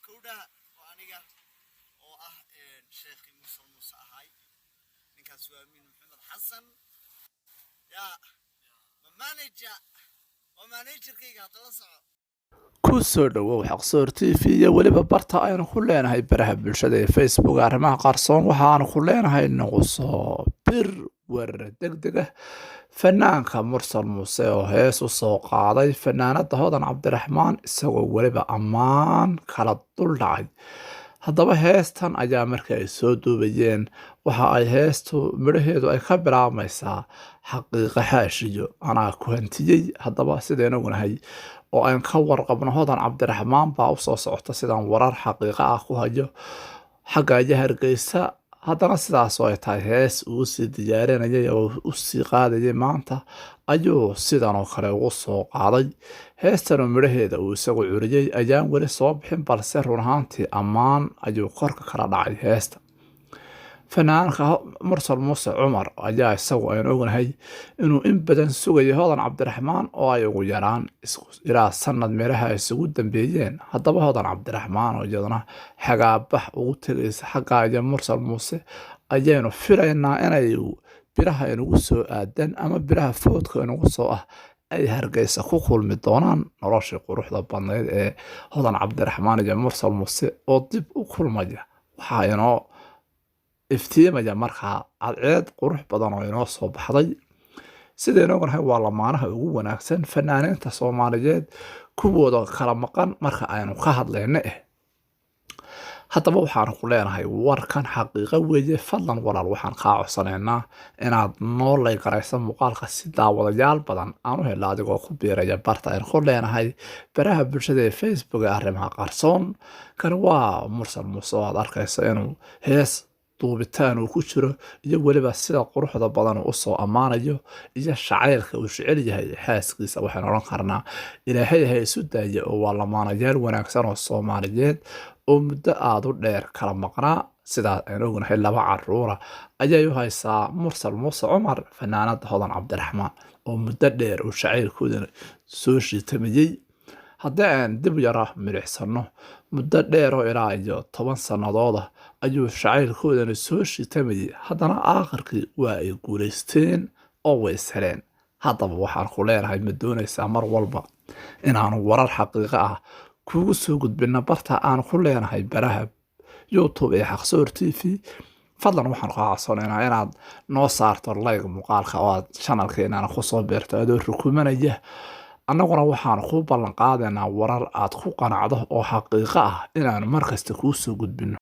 Kowdhaha waa aniga oo ah Sheekhii Mursal Muuse ahay. Ninkaas waa Amiin Maxamed Xasan, yaa ma manager, waa managerkayga. Hadda la soco. Ku soo dhowow Xaqsoor TV iyo weliba barta aynu ku leenahay baraha bulshada ee Facebook, Arrimaha Qarsoon. Waxaanu ku leenahay noqoso bir weerar degdeg ah. Fanaanka Mursal Muuse oo hees u soo qaaday fanaanada Hodan Cabdiraxmaan, isagoo weliba ammaan kala dul dhacay. Haddaba heestan ayaa markii ay soo duubayeen, waxa ay heestu midhaheedu ay ka bilaabmaysaa "Xaqiiqa xaashiyo anaa ku hantiyey". Haddaba sidaynu ognahay oo aan ka warqabno, Hodan Cabdiraxmaan baa usoo socota, sidaan warar xaqiiqa ah ku hayo, xagga iyo Hargeysa. Haddana sidaas oo ay tahay, hees uu sii diyaarinayay oo u sii qaadayay maanta ayuu sidan oo kale ugu soo qaaday. Heestanoo midhaheeda uu isagu curiyey ayaan weli soo bixin, balse run ahaantii ammaan ayuu korka kala dhacay heesta. Fanaanka Mursal Muuse Cumar ayaa isagu aynu ognahay inuu in badan sugayay Hodan Cabdiraxmaan, oo ay ugu yaraan ilaa sanad meelaha ay isugu dambeeyeen. Haddaba Hodan Cabdiraxmaan oo iyaduna xagaabax ugu tegaysa xagga iyo Mursal Muuse ayaynu filaynaa inay biraha inagu soo aadan ama biraha foodka inagu soo ah ay Hargeysa ku kulmi doonaan. Noloshii quruxda badnayd ee Hodan Cabdiraxmaan iyo Mursal Muuse oo dib u kulmaya waxaa inoo iftiimaya markaa cadceed qurux badan oo inoo soo baxday. Sidaynu ognahay, waa lamaanaha ugu wanaagsan fanaaniinta Soomaaliyeed kuwooda kala maqan marka aynu ka hadlayno. Haddaba waxaanu ku leenahay, warkan xaqiiqo weeye. Fadlan walaal, waxaan kaa codsanaynaa inaad noo like garayso muuqaalka si daawadayaal badan aan u helno, adigoo ku biiraya barta aynu ku leenahay baraha bulshada ee Facebook ee Arrimaha Qarsoon. Kani waa Mursal Muuse oo aad arkayso inuu hees duubitaan uu ku jiro, iyo weliba sida quruxda badan uu usoo ammaanayo iyo shacaylka uu jecel yahay xaaskiisa. Waxaynu odhan karnaa Ilaahay ha isu daaya, oo waa lamaanayaal wanaagsan oo Soomaaliyeed oo muddo aada u dheer kala maqnaa. Sidaas aynu ognahay, laba caruura ayay u haysaa Mursal Muuse Cumar fanaanada Hodan Cabdiraxmaan, oo muddo dheer uu jacaylkooda soo shiitamayey. Haddii aan dib yara milicsano, muddo dheer oo ilaa iyo 10 sannadooda ayuu jacaylkoodana soo shiitamayey. Haddana aakhirkii waa ay guulaysteen oo way is heleen. Haddaba waxaan ku leenahay, ma doonaysaa mar walba inaanu warar xaqiiqo ah kugu soo gudbino barta aan ku leenahay baraha YouTube ee Xaqsoor TV? Fadlan waxaan kaa codsanaynaa inaad noo saarto like muuqaalka oo aad channelkeenana kusoo biirto adoo rukumanaya. Annaguna waxaan kuu ballan qaadaynaa warar aad ku qanacdo oo xaqiiqo ah inaanu markasta kuu soo gudbino.